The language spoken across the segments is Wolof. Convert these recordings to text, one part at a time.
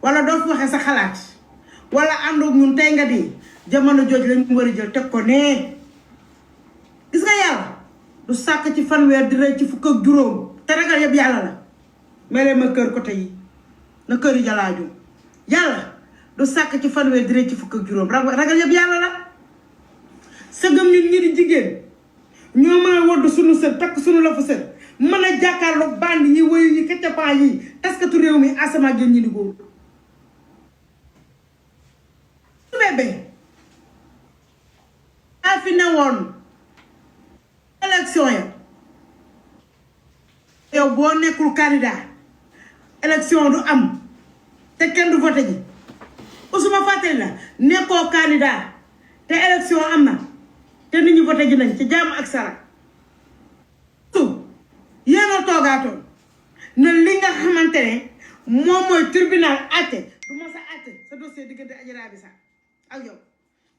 wala doo fi waxee sa xalaat wala àndoog ñun tey nga di jamono jooj lañ war a jël teg ko nee gis nga yàlla du sàkk ci fanweer di rey ci fukk ak juróom te ragal yëpp yàlla la mere ma kër côté yi na kër yi jalaaju yàlla du sàkk ci fanweer di rey ci fukk ak juróom ragal yëpp yàlla la sëgëm ñun ñi di jigéen ñoo mën a wodd suñu sër takk suñu la fa sër mën a jàkkaarloog bandi yi woyu yi kaccapaa yi taskatu réew mi asama gén ñi di góor su bébé daa fi newoon élection ya yow boo nekkul candidat élection du am te kenn du voté ji usuma fàttali la nekkoo candidat te élection am na te nit ñi voté ji nañ ci jàmm ak sara su yéena toogaatoon ne li nga xamante ne moom mooy tribunal àtte du ma sa àtte sa dossier diggante Adji Raby Sarr ak yow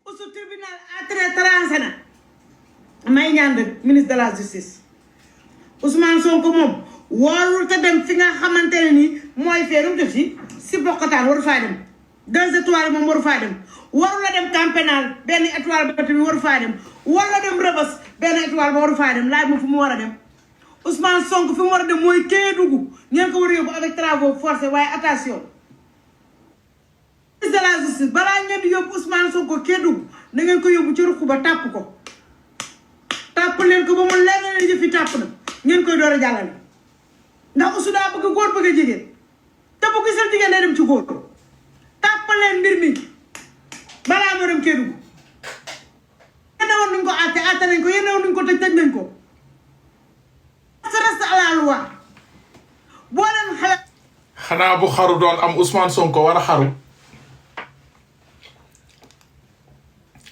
usu tribunal àtte tranché na may ñaan rek ministre de la justice Ousmane Sonko moom warul te dem fi nga xamante ne ni mooy feerum def si bokkataan waru faa dem 2 étoiles moom waru faa dem waru la dem camp pénal benn étoile ba tamit waru faa dem wala dem rëbës benn étoile ba waru faa dem laaj ma fu mu war a dem Ousmane Sonko fi mu war a dem mooy Kédougou ngeen ko war a yóbbu avec travaux forcés waaye attention ministre de la justice balaa ngeen di yóbbu Ousmane Sonko Kédougou na ngeen ko yóbbu ci ruq ba tàpp ko tàpp leen ko ba mu leer na leen jëfi tàpp na ngeen koy door a jàllale ndax Ousou daa bëgg góor bëgg a jigéen te bu gisal jigéen day dem ci góor tàpp leen mbir mi balaa moo dem Kédougou yéen woon nañ ko àtte nañ ko yéen woon nañ ko tëj nañ ko ça reste à la loi boo leen xale xanaa bu xaru doon am Ousmane Sonko war a xaru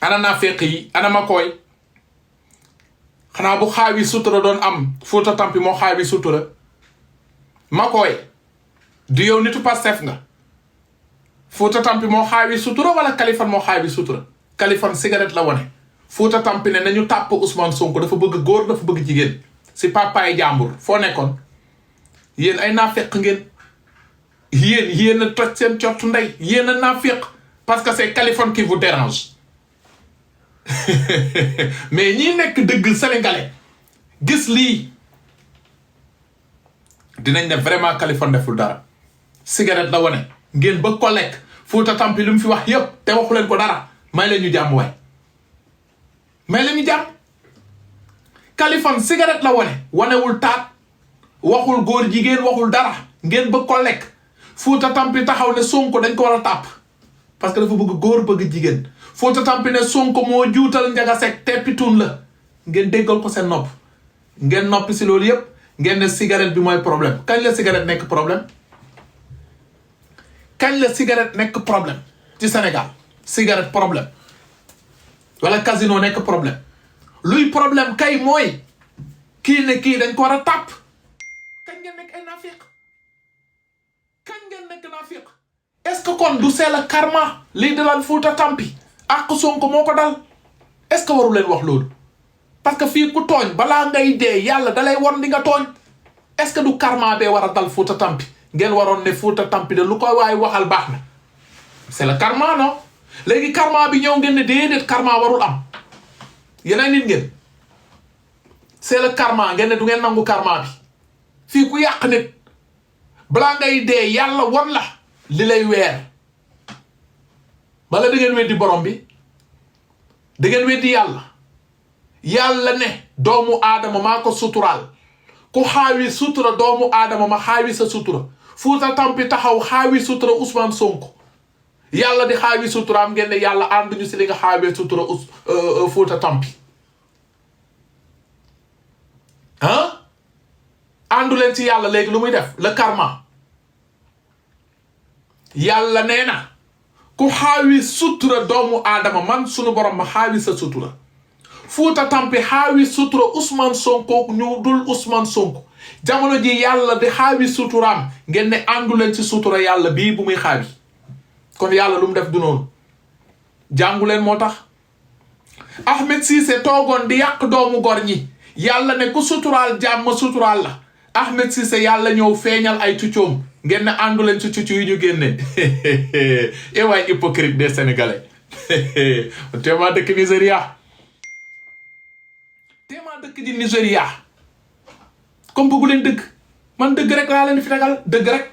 ana naafeq yi ana ma koy xanaa bu xaawi sutura doon am Fouta Tampi moo xaawi sutura ma koy du yow nitu Pastef nga Fouta Tampi moo xaawi sutura wala Kaliphone moo xaawi sutura Kaliphone cigarette la wone Fouta Tampi ne nañu tàpp Ousmane Sonko dafa bëgg góor dafa bëgg jigéen si papaay jàmbur foo nekkoon yéen ay naafeq ngeen yéen a toj seen cottu ndey yéen a naafeq parce que c'est Kaliphone qui vous dérange mais ñi nekk dëgg sénégalais gis lii dinañ ne vraiment Kaliphone deful dara cigarette la wone ngeen bëgg ko lekk Fouta Tampi lu mu fi wax yépp te waxu leen ko dara may leen ñu jàmm waay may leen ñu jàmm Kaliphone cigarette la wonewul taat waxul góor jigéen waxul dara ngeen bëgg ko lekk Fouta Tampi taxaw ne Sonko dañ ko war a tàpp parce que dafa bëgg góor bëgg jigéen Fouta Tampi ne Sonko moo juutal Ndiaga Seck teppituun la ngeen déggal ko seen nopp ngeen noppi si loolu yépp ngeen ne cigarette bi mooy problème kañ la cigarette nekk problème kañ la cigarette nekk problème ci Sénégal cigarette problème wala casino nekk problème luy problème kay mooy kii ne kii dañ ko war a tàpp kañ ngeen nekk ay naafiq kañ ngeen nekk naafiq est-ce que kon du c'est le karma lii dalal Fouta Tampi ak Sonko moo ko dal est-ce que waru leen wax loolu parce que fii ku tooñ balaa ngay dee yàlla dalay won li nga tooñ est-ce que du karma bee war a dal Fouta Tampi ngeen waroon ne Fouta Tampi de lu koy waay waxal baax na c'est le karma non léegi karma bi ñëw ngeen ne déedéet karma warul am yeneen nit ngeen c'est le karma ngeen ne du ngeen nangu karma bi fii ku yàq nit balaa ngay dee yàlla won la li lay weer bala da ngeen weddi borom bi da ngeen weddi yàlla ne doomu aadama maa ko suturaal ku xaawi sutura doomu aadama ma xaawi sa sutura Fouta Tampi taxaw xaawi sutura Ousmane Sonko yàlla di xaawi suturaam ngeen ne yàlla ànduñu si li nga xaawee sutura Fouta Tampi ah àndu leen ci yàlla léegi lu muy def le karma yàlla nee na ku xaawi sutura doomu aadama man sunu borom ma xaawi sa sutura Fouta Tampi xaawi sutura Ousmane Sonko ñu dul Ousmane Sonko jamono ji yàlla di xaawi suturaam ngeen ne àndu leen ci sutura yàlla bii bu muy xaawi kon yàlla lu mu def du noonu jàngu leen moo tax Ahmed Cissé toogoon di yàq doomu gor ñi yàlla ne ku suturaal jàmm suturaal la Ahmed Cissé yàlla ñëw feeñal ay tuccoom ngeen ne àndu leen ci cucu yi ñu génne et waay hypocrite des Sénégalais téemaa dëkk Nigeria téemaa dëkk di Nigeria comme bëggu leen dëgg man dëgg rek laa leen fi tegal dëgg rek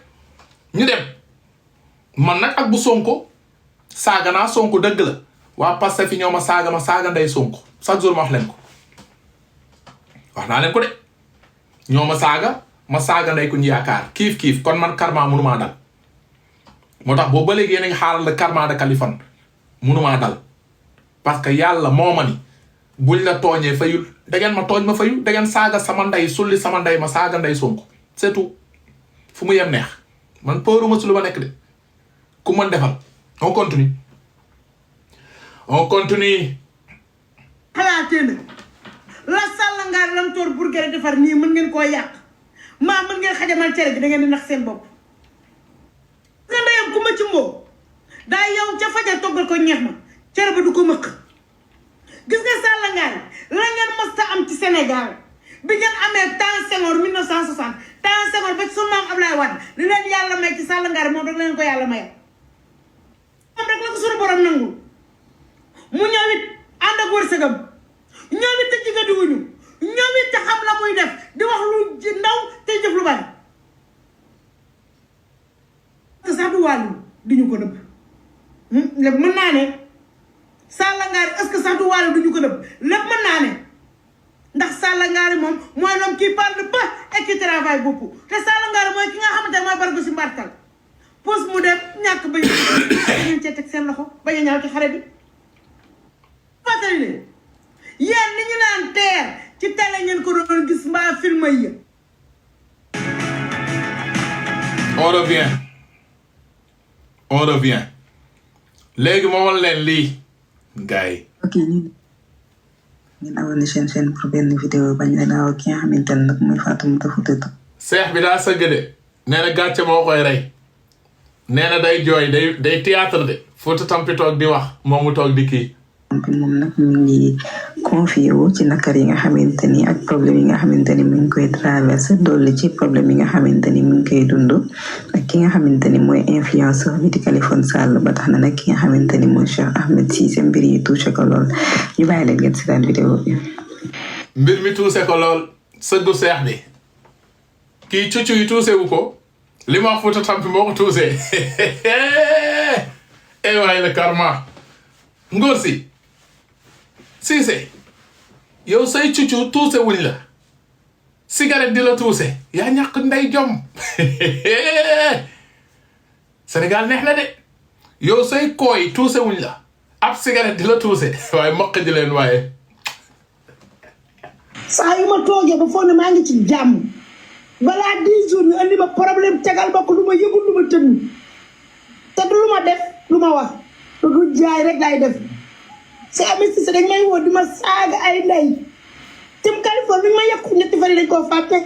ñu dem man nag ak bu Sonko saaga naa Sonko dëgg la waa Pastef fi ñoo ma saaga ndey Sonko chaque jour ma wax leen ko wax naa leen ko de ñoo ma saaga ndey ku ñu yaakaar kiif kon man karma mënumaa dal moo tax boobu ba léegi yéen a ngi xaaral le karma de Kaliphone mënumaa dal parce que yàlla moo ma ni buñ la tooñee fayul dangeen ma tooñ ma fayul dangeen saaga sama ndey sulli sama ndey ma saaga ndey Sonko c'est tout fu mu yem neex man pëoruma si lu ma nekk de ku mën defal on continue xalaatee na la sàll ngaa lam toor burgere defar nii mën ngeen koo yàq maa mën ngeen xajamal cere bi da ngeen di nax seen bopp nga ndeyam ku ma ci mboo daa yow ca fajar toggal ko ñeex ma cere ba du ko mëkk gis nga sàll ngaa la ngeen masta am ci Sénégal bi ngeen amee temps Senghor 1960 temps Senghor ba ci sunu maam Ablaye Wade li leen yàlla may ci sàll ngaa moom rek la leen ko yàlla mayal moom rek la ko sunu borom nangul mu ñëwit ànd ak wërsëgam ñoom it te jigadiwuñu ñoom it te xam la muy def di wax lu ndaw te jëf lu bari te sax du wàllu di ñu ko nëbb lépp mën naa ne Salla Ngari est-ce que sax du wàllu du ñu ko nëbb lépp mën naa ne ndax Salla Ngari moom mooy l'homme qui parle pas et qui travaille beaucoup te Salla Ngari mooy ki nga xamante ne mooy baragu si mbartal pos mu dem ñàkk bañ ngeen cee teg seen loxo bañ a ñaaw ci xare bi fàttali leen yéen ni ñu naan teer ci télé ngeen ko doon gis mbaa film yi on revient léegi ma won leen lii gars yi ok ngeen abonné chaîne pour benn vidéo bañ leen aw ki nga xamante ne nag mooy Fatoumata Fouta Tampi seex bi daa sëgg de nee na gàcce moo koy rey nee na day jooy day théâtre de Fouta Tampi toog di wax moom mu toog di kii moom nag mu ngi confié wu ci nakar yi nga xamante ni ak problème yi nga xamante ni mu ngi koy traversé dolli ci problème yi nga xamante ni mu ngi koy dund ak ki nga xamante ni mooy influenceur bi di Kaliphone Sall ba tax na nag ki nga xamante ni mooy Cheikh Ahmed Cissé mbir yi touché ko lool ñu bàyyi leen ngeen seetaan vidéo bi. mbir mi touché ko lool sëggu seex bi kii cucu yi touché wu ko li ma wax Fouta Tampi moo ko touché eh waaye le karma ngóor si Cissé yow say cucu tuuse wuñ la cigarette di la tuuse yaa ñàkk ndey jom Sénégal neex na de yow say kooy tuuse wuñ la ab cigarette di la tuuse waaye mokk ji leen waaye saa yu ma toogee ba foog ne maa ngi ci jàmm balaa 10 jours ñu andi ma problème tegal ma ko lu ma yëgul lu ma tënnu te du lu ma def lu ma wax te du jaay rek laay def si Ahmed Cissé dañ may woo di ma saaga ay ndey tim Kaliphone luñ ma yekku ñetti fan dañ koo fàtte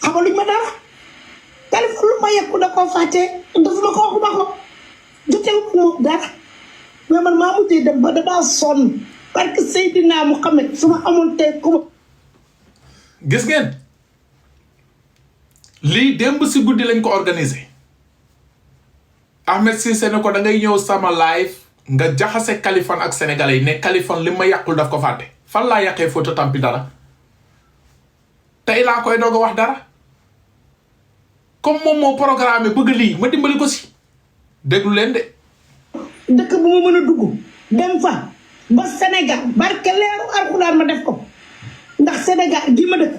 xama luñ ma dara Kaliphone lu ma yekku da koo fàtte daf ma ko waxuma ko jotewu ko dara mais man maa mujjee dem ba damaa sonn parce que Seydina Mouhamed su ma amoon tey ku ma gis ngeen lii démb si guddi lañ ko organisé Ahmed Cissé ne ko da ngay ñëw sama live nga jaxase Kaliphone ak sénégalais yi ne Kaliphone li ma yàqul daf ko fàtte fan laa yàqee Fouta Tampi dara tey laa koy doog a wax dara comme moom moo programme bëgg lii ma dimbali ko si déglu leen de dëkk bu ma mën a dugg dem fa ba Sénégal barke leeru alxuraan ma def ko ndax Sénégal gi ma dëkk